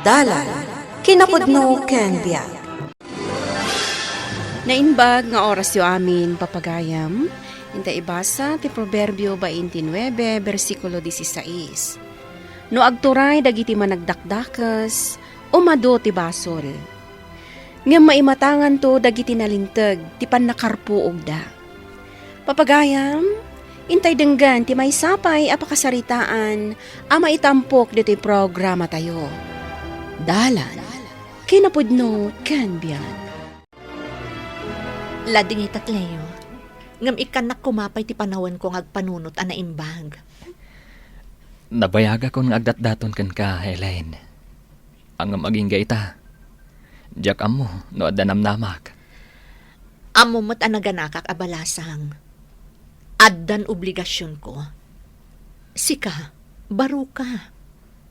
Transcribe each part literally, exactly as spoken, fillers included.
Dalan, kinapudno ken biag. Naimbag nga orasyo amin, papagayam. Inta ibasa ti Proverbio twenty-nine, bersikulo dieciséis. No agturay dagiti managdakdakes, umadu ti basol. Ngem maimatanganto dagiti nalinteg ti pannakarpuogda. Papagayam, intay denggen ti maysa pay a pakasaritaan a maitampok ditoy programatayo. Dalan, kinapudno ken biag. Ladingitak, Leo. Ngem ikkannak koma pay ti panawenko nga agpanunot a naimbag. Nabayagakon nga agdatdaton kenka, Helen. Ngem agingga ita. Diak ammo no adda namnamak. Ammo met a naganakak a balasang. Addan obligasionko. Sika, baro ka.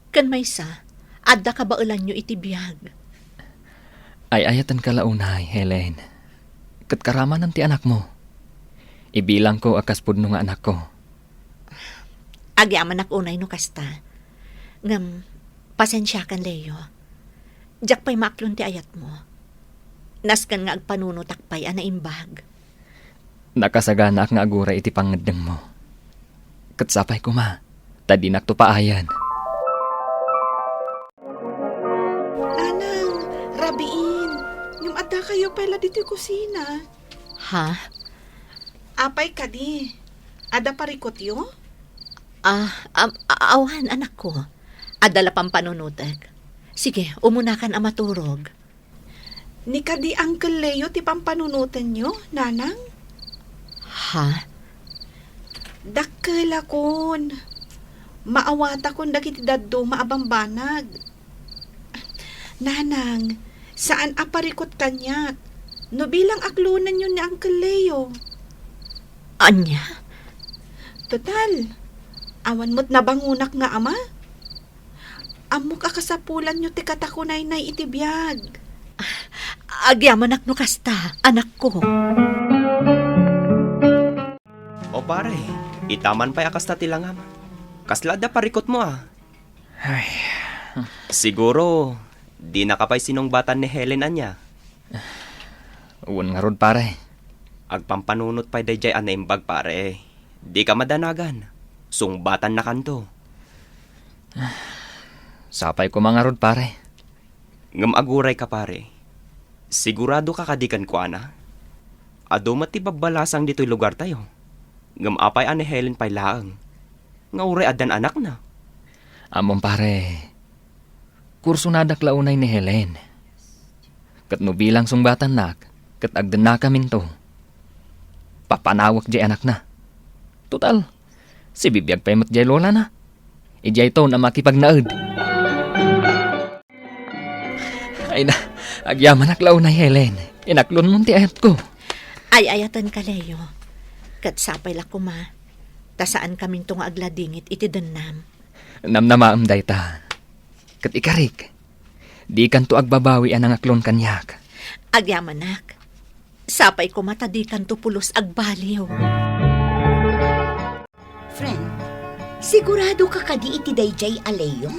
Ken maysa, adda kabaelanyo iti biag. Ay-ayatenka la unay, Helen. Ket karamanan ti anakmo. Ibilangko a kas pudno nga anakko. Agyamanak unay no kasta. Ngem, pasensiakan, Leo. Diak pay maaklon ti ayatmo. Nasken nga agpanunotak pay a naimbag. Nakasaganaak nga aguray iti pangngeddengmo. Ket sapay koma, ta dinakto paayen. Nanang, rabiin. Ngem addakayo pay la ditoy kusina. Ha? Apay kadi? Adda parikutyo? Ah, am-, a-, awan, anakko. Adda la pampanunotek. Sige, umunakan a maturog. Ni kadi Uncle Leo ti pampanunotenyo, Nanang? Ha? Dakkelakon. Maawatakon dagiti dadduma a bambanag. Nanang, saan a parikut kaniak. No bilang aklonenyo ni Uncle Leo. Ania? Total, awan met nabangonak nga ama. Ammok a kasapulanyo ti katakunaynay iti biag. Agyamanak no kasta, anakko. O pare, ita man pay a kasta ti langam. Kasla adda parikutmo a? Ay. Siguro, dinaka pay sinungbatan ni Helen ania? Wen ngarud, pare. Agpampanunot pay daydiay a naimbag, pare. Dika madanagan. Sungbatannakanto. Sapay koma ngarud, pare. Ngem agurayka, pare. Siguradoka kadi kenkuana? Adu met ti babbalasang ditoy lugartayo. Ngem apay a ni Helen pay laeng nga uray addan anakna? Ammom, pare, kursonadak la unay ni Helen. Ket no bilang sungbatannak ket agdennakaminto, papanawek diay anakna. Total, sibibiag pay met diay lolana. Idiayton a makipagnaed. Ay na, agyamanak la unay, Helen. Inaklonmon ti ayatko. Ay-ayatenka, Leo. Ket sapay la koma, ta saankaminto nga agladingit iti dennam. Namnamaem dayta. Ket ikarik, dikanto agbabawi a nangaklon kaniak. Agyamanak. Sapay koma ta dikanto pulos agbaliw. Friend, sigurado ka kadi iti daydiay a Leo?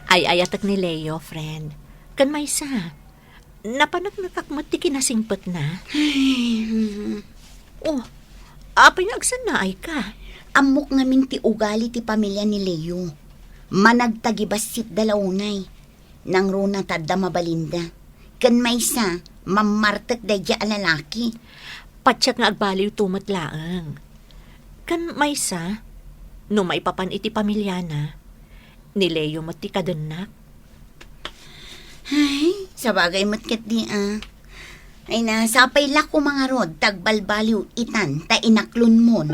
Ay-ayatek ni Leo, friend. Ken maysa, napaneknekak met ti kinasingpetna. Ay, hmm. Oh, apay nga agsannaayka? Ammok ngamin ti ugali ti pamilya ni Leo. Managtagibassit da la unay. Nangruna ta adda mabalinda. Ken maysa, mammartek daydiay a lalaki. Patiek nga agbaliwto met laeng. Ken maysa, no maipapan iti pamilyana, ni Leo met ti kadennak. Ay, sabagay met ketdi a. Ay na, sapay la koma ngarud ta agbalbaliw itan ta inaklonmon.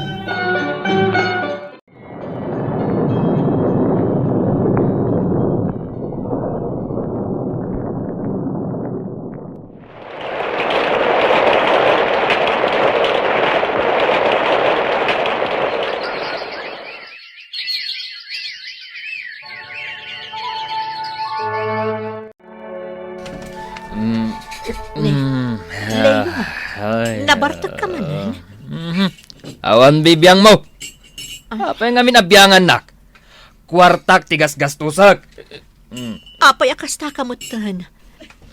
Mm. Ne, mm, Leo, ay, nabartek ka manen? Mhm. Awan bibiangmo. Ah. Apay ngamin a biangannak? Kuartak ti gasgastusek. Mm. Apay a kasta ka metten?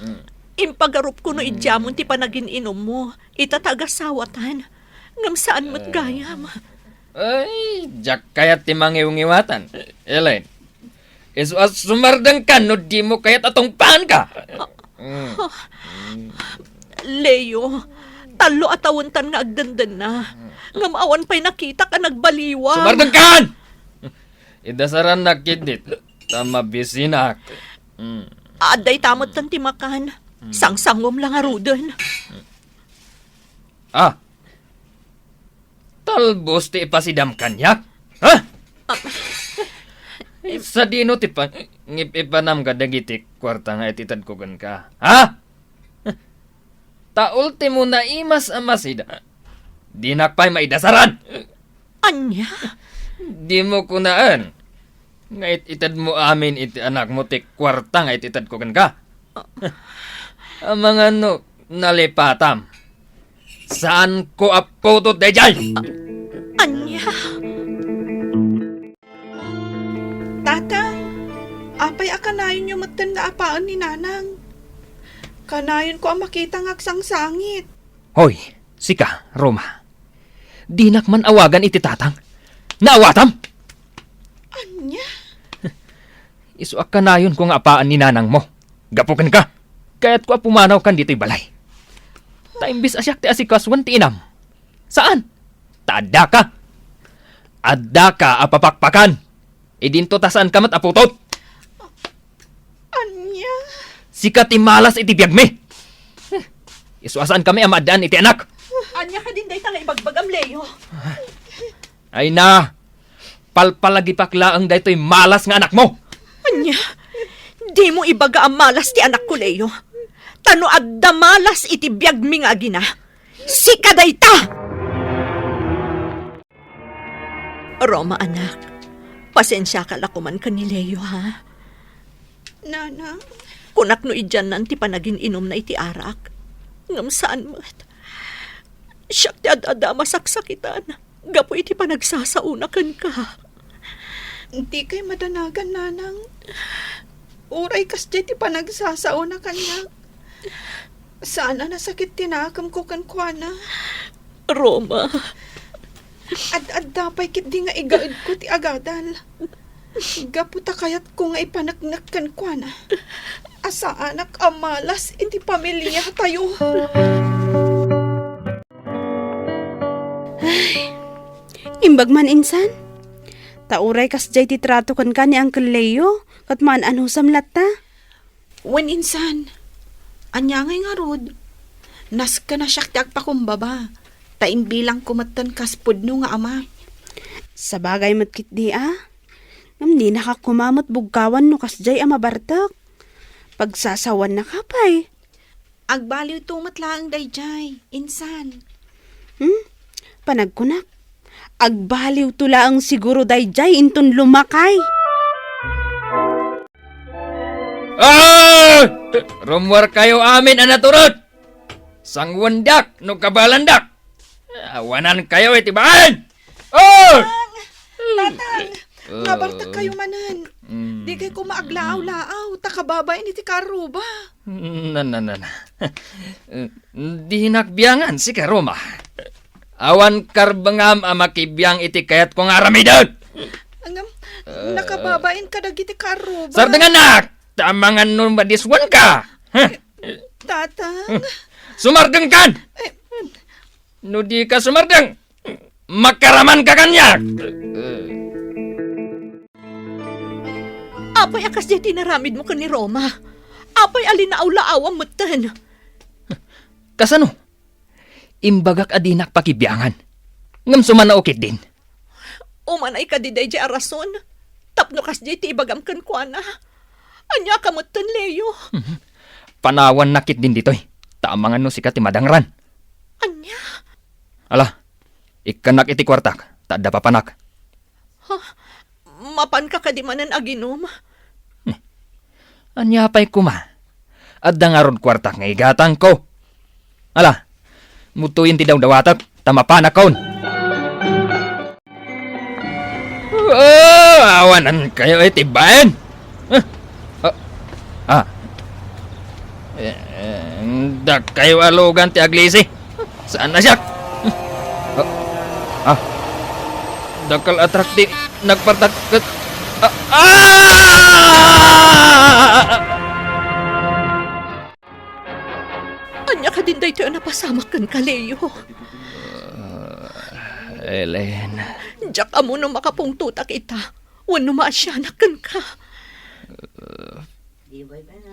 Mm. Impagarupko no idiamon ti panagin-inummo ita ta agasawatan. Ngem saan met gayam. Ay, diak kayat ti mangiwngiwatan, Elaine. Isu a sumardengkan no dimo kayat a tungpaanka. Mm. Leo, tallo a tawentan nga agdendenna. Ngem awan pay nakitak a nagbaliwam. Sumardengkan! Idasarannak ketdi ta mabisinak. Mm. Adda ita metten ti makan. Mm. Sangsangom la ngaruden. Ah. Talbos ti ipasidam kaniak? Ha? Ah. Sadino ti pangip-ipanam kadagiti kuarta nga itedko kenka? Ha? Ta ultimo naimas a masida. Dinak pay maidasaran. Ania? Dimo kunaen nga it-itedmo amin iti anakmo ti kuarta nga it-itedko kenka? Amangan no nalipatam. Saanko a putot daydiay! Ania? Tatang, apay a kanayonyo metten nga apaen ni Nanang? Kanayonko a makita nga agsangsangit. Hoy, sika, Roma. Dinak man awagan iti tatang. Naawatam! Ania? Isu a kanayonko nga apaen ni nanangmo. Gapu kenka, kayatko a pumanawkan ditoy balay. Ta imbes a siak ti asikasuan ti inam. Saan? Ta addaka. Addaka a papakpakan. Idinto ta saanka met a putot. Ania? Sika ti malas iti biagmi. Isu a saankami a maaddaan iti anak. Ania kadin dayta nga ibagbagam, Leo? Ay na, palpalagipak laeng daytoy malas nga anakmo. Ania? Dimo ibaga a malas ti anakko, Leo. Ta no adda malas iti biagmi nga agina, sika dayta! Roma, anak, pasensiaka la koman ken ni Leo, ha? Nanang. Kunak no idiannan ti panagin-inumna iti arak. Ngem saan met. Siak ti ad-adda a masaksakitan gapu iti panagsasaona kenka. Dikay madanagan, Nanang. Uray kasdiay ti panagsasaona kaniak. Saan a nasakit ti nakemko kenkuana. Roma. Ad-adda pay ketdi nga igaedko ti agadal. Gapu ta kayatko nga ipaneknek kenkuana a saanak a malas iti pamiliatayo. Ay, imbag man insan. Ta uray kasdiay ti trato kenka ni Uncle Leo, ket maan-anusam latta. Wen insan, ania ngay ngarud? Nasken a siak ti agpakumbaba, ta imbilangko metten kas pudno nga ama. Sabagay met ketdi a. Ngem dinaka koma met bugkawan no kasdiay a mabartek. Pagsasawannaka pay. Agbaliwto met laeng daydiay, insan. Hmm? Panagkunak, agbaliwto laeng siguro daydiay inton lumakay. Ah! Rummuarkayo amin a naturod! Sangwendak no kabaelandak! Awanankayo iti bain! Oh! Tatang! Tatang! Ah. Nabartek kayo manen. Mm. Dikay koma aglaaw-laaw, ta kababain iti kaarruba. Na, na, na, na. Dinak biangan, sika, Roma. Awan karbengam a makibiang iti kayatko nga aramiden. Ngem, nakababain kadagiti kaarruba. Sardengannak! Ta amangan no madiswanka! Huh? Tatang. Sumardengkan! Eh. No dika sumardeng, makaramanka kaniak! Apay a kasdiay ti inaramidmo ken ni Roma? Apay a linaaw-laawam metten? Kasano? Imbagak a dinak pakibiangan. Ngem sumannao ketdin. Umanay kadi daydiay a rason tapno kasdiay ti ibagam kenkuana. Ania ka metten, Leo? Mhm. Panawannak ketdin ditoy, ta amangan no sika ti madangran. Ania? Ala, ikkannak iti kuartak, ta adda papanak. Ha? Mapanka kadi manen aginum? Ania pay koma? Adda ngarud kuartak nga igatangko. Ala, mutuyen ti dawdawatek, ta mapanakon. Oh, awanankayo iti bain. Ah, Eh, dakayo a lugan ti aglisi. Saan a siak? Ah, ah. Dakkel a truck ti nagpartak ket, ah, ah! Ania kadin daytoy a napasamak kenka, Leo? Ellen. Diak ammo no makapungtotak ita wenno maasianak kenka.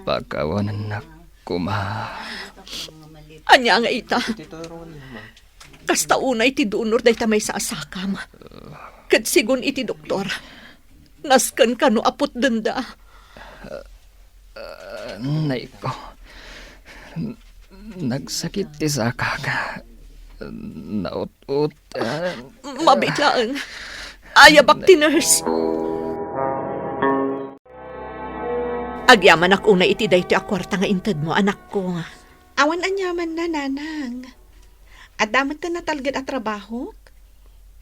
Pakawanennak koma. Ania nga ita? Kasta unay ti dunor dayta maysa a sakam. Ket sigun iti doktor, nasken kano a putdenda. Ah, nay ko. Nagsakit ti sakak. Naut-utan. Mabiit laeng. Ayabak ti nurse. Agyamanak unay iti daytoy a kuarta nga intedmo, anakko. Awan aniamanna, nanang. Adda met ti natalged a trabahok.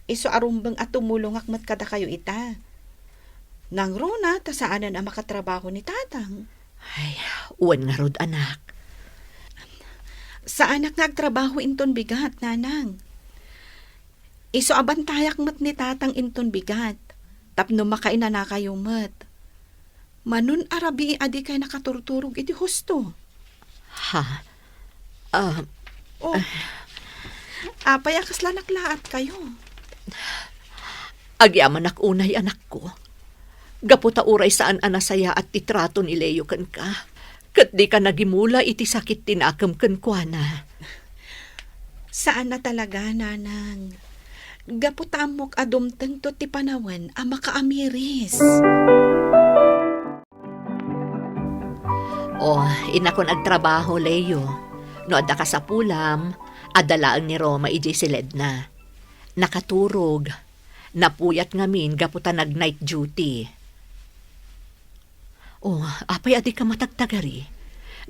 Isu a rumbeng a tumulongak met kadakayo ita. Nangruna ta saanen a makatrabaho ni tatang. Ay, wen ngarud, anak. Saanak nga agtrabaho inton bigat, nanang. Isu a bantayak met ni tatang inton bigat, tapno makainanakayo met. Manon a rabii a dikay nakaturturog iti husto. Ha? Ah, Oh. Apay a kasla naklaatkayo? Agyamanak unay, anakko. Gapu ta uray saan a nasayaat ti trato ni Leo kenka, ket dika nagimula iti sakit ti nakem kenkuana. Saan a talaga, nanang. Gapu ta ammok a dumtengto ti panawen a makaamiris. O, innakon agtrabaho, Leo. No adda kasapulam, adda laeng ni Roma idiay siledna. Nakaturog. Napuyat ngamin gapu ta nag-night duty. O, apay a dika matagtagari?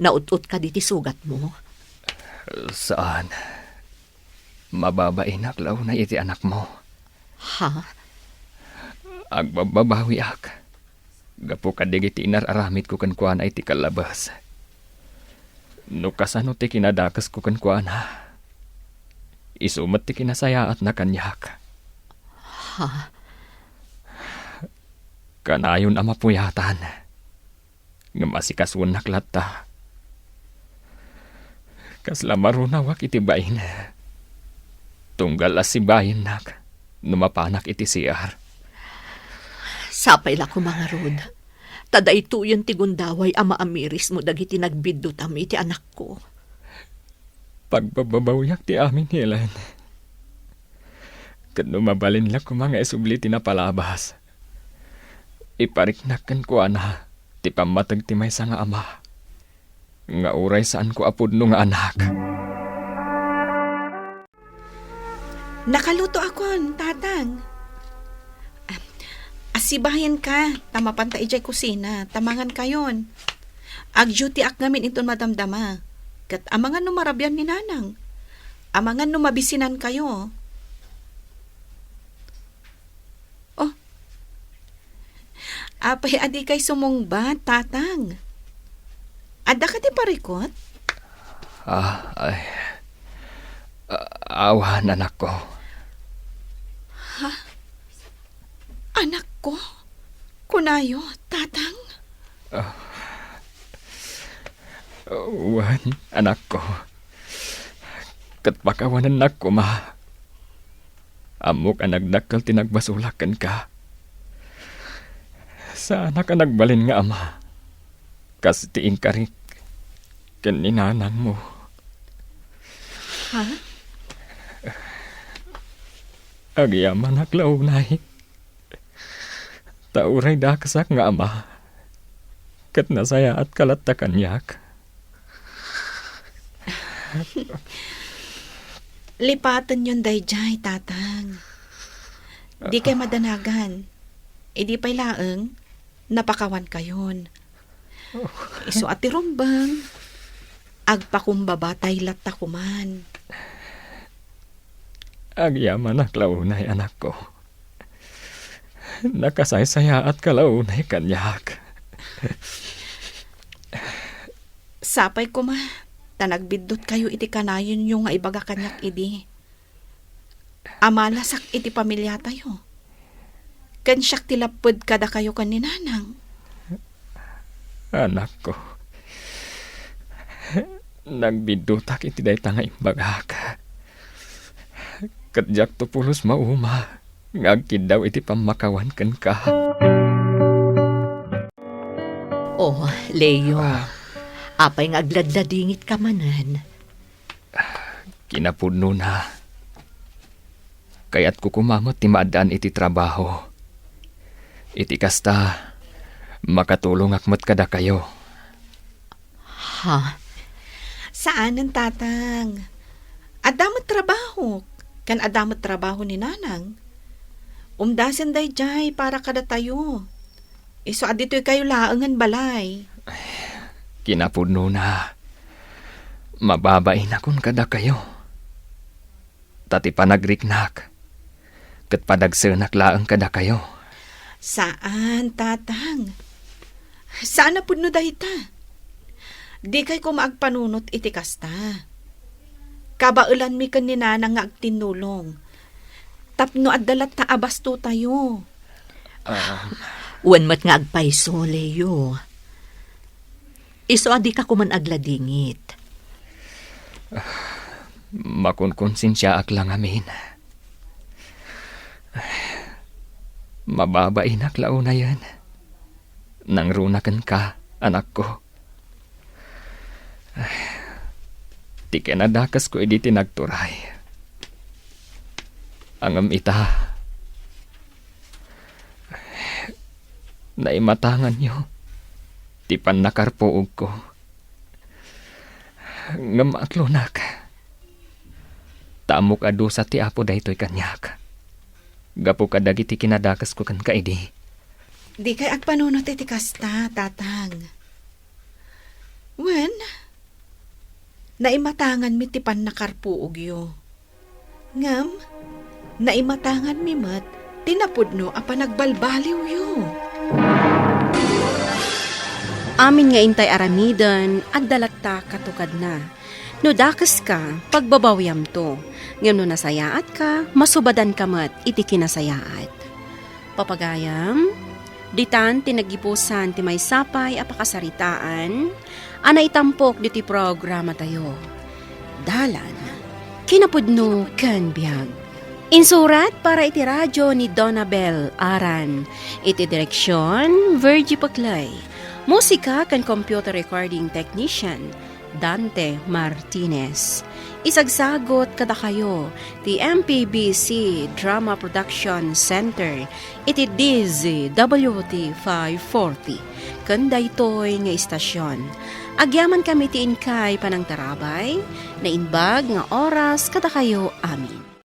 Naut-otka diti sugatmo? Saan. Mababainak la unay iti anakmo. Ha? Agbabbabawiak gapu kadagiti inar-aramidko kenkuana iti kallabas. No kasano ti kinadakesko kenkuana, isu met ti kinasayaatna kaniak. Ha? Kanayon a mapuyatan. Ngem asikasuennak latta. Kasla marunawak iti bain. Tunggal a sibayennak no mapanak iti C R. Sapay la koma ngarud, ta daytoyen ti gundaway a maamirismo dagiti nagbiddutam iti anakko. Pagbababawiak ti amin, Helen. Ket no mabalin la koma nga isubli ti napalabas, ipariknak kenkuana ti pammateg ti maysa nga ama, nga uray saanko a pudno nga anak. Nakalutoakon, Tatang. Ah, asibayenka, ta mapanta idiay kusina, ta mangankayon. Agdutiak ngamin inton madamdama. Ket amangan no marabian ni Nanang. Amangan no mabisinankayo. Oh. Apay a dikay sumungbat, Tatang? Adda kadi parikut? Ah, ay. A-, awan, anakko. Ha? Anakko? Kunayo, Tatang? Ah. Wen, anakko. Ket pakawanennak koma. Ammok a nagdakkel ti nagbasolak kenka. Saanak a nagbalin nga ama. Kas ti inkarik ken ni nanangmo. Ha? Agyamanak la unay. Ta uray dakesak nga ama, ket nasayaatka latta kaniak. Lipatenyon daydiay, Tatang. Dikay madanagan. Idi pay laeng, napakawankayon. Isu a ti rumbeng, agpakumbabatay latta koman. Agyamanak la unay, anakko. Nakasaysayaatka la unay kaniak. Sapay koma, ta nagbiddutkayo iti kanayon yo nga ibaga kaniak idi. Amalasak iti pamiliatayo. Ken siak ti lapped kadakayo ken ni Nanang. Anakko, nagbiddutak iti dayta nga imbagak. Ket diakto pulos mauma nga agkiddaw iti pammakawan kenka. Oh, Leo, apay nga agladladingit ka manen? Kinapudnona, kayatko koma met ti maaddaan iti trabaho. Iti kasta, makatulongak met kadakayo. Ha? Saanen, Tatang. Adda met trabahok, ken adda met trabaho ni Nanang. Umdasen daydiay para kadatayo. Isu a ditoy kayo laengen balay. Kinapudnona, mababainak kadakayo. Ta ti panagriknak, ket padagsenak laeng kadakayo. Saan, Tatang. Saan a pudno dayta. Dikay koma agpanunot iti kasta. Kabaelanmi ken ni Nanang nga agtinnulong. Tapno adda latta a bastotayo. Ah. Wen met nga agpayso, Leo. Isu a dika koman agladingit. Makunkonsensiaak la ngamin. Mababainak la unayen. Nangruna kenka, anakko. Ti kinadakesko idi ti nagturay. Ngem ita, naimatanganyo ti pannakarpuogko. Ngem atlonak. Ta ammok a dusa ti Apo daytoy kaniak. Gapu kadagiti kinadakesko kenka idi. Dikay agpanunot iti kasta, Tatang. Wen, naimatanganmi ti pannakarpuogyo. Ngem, naimatanganmi met ti napudno a panagbalbaliwyo. Amin nga intay aramiden, adda latta katukadna. No dakeska, pagbabawiamto. Ngem no nasayaatka, masubadanka met iti kinasayaat. Papagayam, ditan ti naggipusan ti maysa pay a pakasaritaan a naitampok ditoy programatayo. Dalan, kinapudno ken biag. Insurat para iti radio ni Donabel Aran. Iti direksion, Virgie Paclay. Musika ken computer recording technician, Dante Martinez. Isagsagot kadakayo ti M P B C Drama Production Center iti D Z W T five forty ken daytoy nga istasyon. Agyamankami ti inkay panangtarabay, naimbag nga oras kadakayo amin.